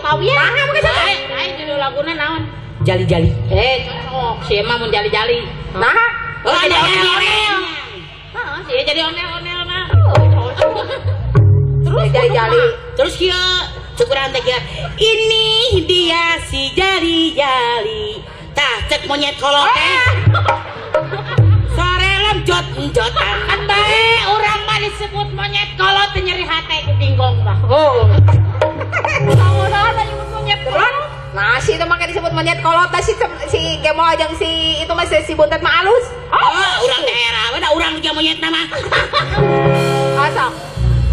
pawian. Nah, make soto. Lain judul laguna naon? Jali-jali. Cocok sih mah mun jali-jali. Nah, oh, jadi onel-onel. Heeh, sih jadi onel-onel mah. Terus jali-jali. Terus kieu cukuran teh kieu. Ini dia si jali-jali. Tah cek monyet kolot teh. Sore lamjot-jotan. Kan bae urang mah disebut monyet kolot teh nyeri hate ku binggong mah. Oh. Saurana nyebut monyet kolot. Nah, si itu make disebut monyet kolot tah si Gemo jeung si itu mah si Buntet mah alus. Oh, urang daerah we da urang ge monyet mah. Asal.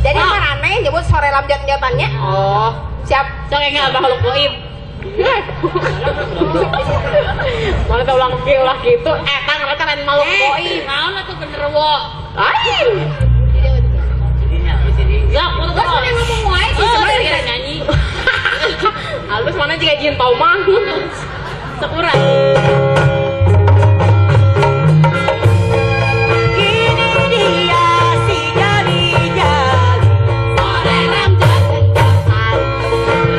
Jadi marane nyebut sore lamjot-jotannya. Oh, siap. Sok enggal makhluk goib. Mana teh ulang ge ulah kitu. Eta ngaranna lain makhluk goib. Naon atuh bener wo. Lain. Ya, kudu ngomong wae sih sebenarnya nyanyi. Halus mana jika jin tomang. Sekurang. Ini dia si jali-jali. Sore lamjot-jotan.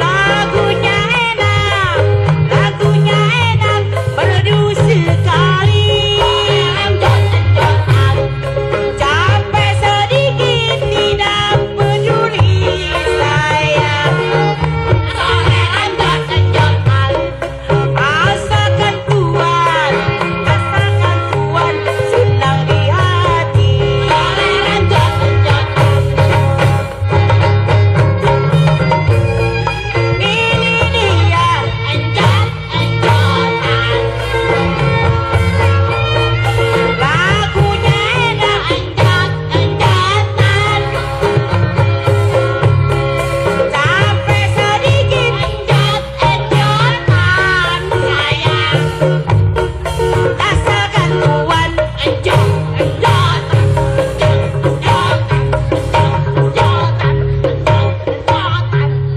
Lagunya enak, merdu sekali. Sore lamjot-jotan. Capek sedikit tidak peduli saya. Sore lamjot-jotan. Asalkan tuan senang di hati. Sore lamjot-jotan. Ini dia Enjot-enjotan. lagunya enak, Enjot-enjotan. capek sedikit Enjot-enjotan sayang. asalkan tuan Enjot-enjotan. Enjot-enjotan. Enjot-enjotan.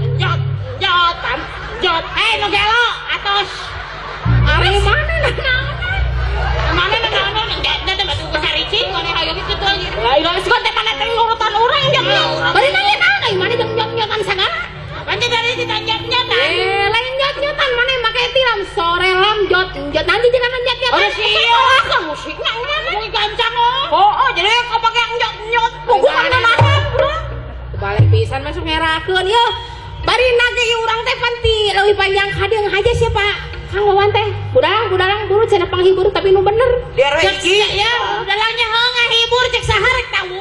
Enjot-enjotan. Enjot-enjotan. Enjot. Nu gelo atos. Ari mana naonan? Mana naonan? Enjot teh batu kusaricing mana hoyong kitu lagi. Lain geus teh mana teh nurutan urang jang. Bari nanya naon ai mana jeung jot-jotan sagala? Panci dari ditanjat-njotan. Lain jot-jotan mana make tilam sore lam jot jot nanti jangan jot-jotan. Oh, sia, musikna mana? Musik gancang oh. Oh, jadi kau pakai njot-njot. Punggung mana nahan, bro? Balik pisan masuk ngerakeun yeuh. Bari nage ieu urang teh panti leuwih panjang kadeung aja sia Pak. Kang Wawan teh. Budak-budak buru cenah panghibur tapi nu bener. Di RW Cek hiji. ya, budalangnya heuh ngahibur cek saha rek tawuran.